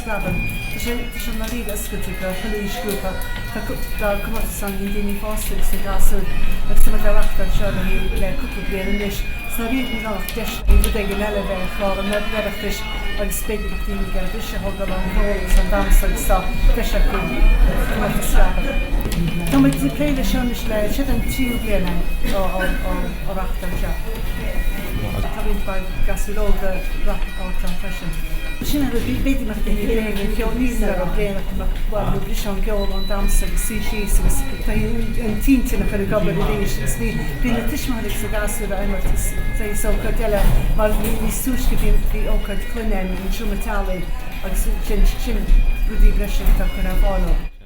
Screabann. Tá sé tá sé ndáiríre oscailte do chuile aoisghrúpa. Tá tá comórtas ann do daoine fásta agus do ghasúir agus tá muid á reachtáil seo le le cúpla bliain anois. Is ndáiríre níl ann ach deis le rud éigin eile a bheith ar chlár an Oireachtais agus b'fhéidir nach daoine ag iarraidh briseadh a thógáil ón gceol agus ón damhsa agus tá deis acu comórtas Screabann. Tá muid ag plé leis seo anois le siod an tríú bliain é á á reachtáil seo. Tá roinnt mhaith gasúir óga ag glacadh páirt ann freisin. Sin an rud, b'fhéidir nach daoine bréan den cheol, níl mé ag rá bréan ach go mbeadh bhuel nó briseadh ón gceol ón damhsa agus suí síos agus tá an t-intinn a chur ag obair arís agus bhí bhí na tuismitheoirí agus na gasúir á imirt is saghas ócáid eile mar níos túisce bhí bhí ócáid clainne ann i seomra teaghlaigh agus sin sin rudaí breise atá curtha ar fáil.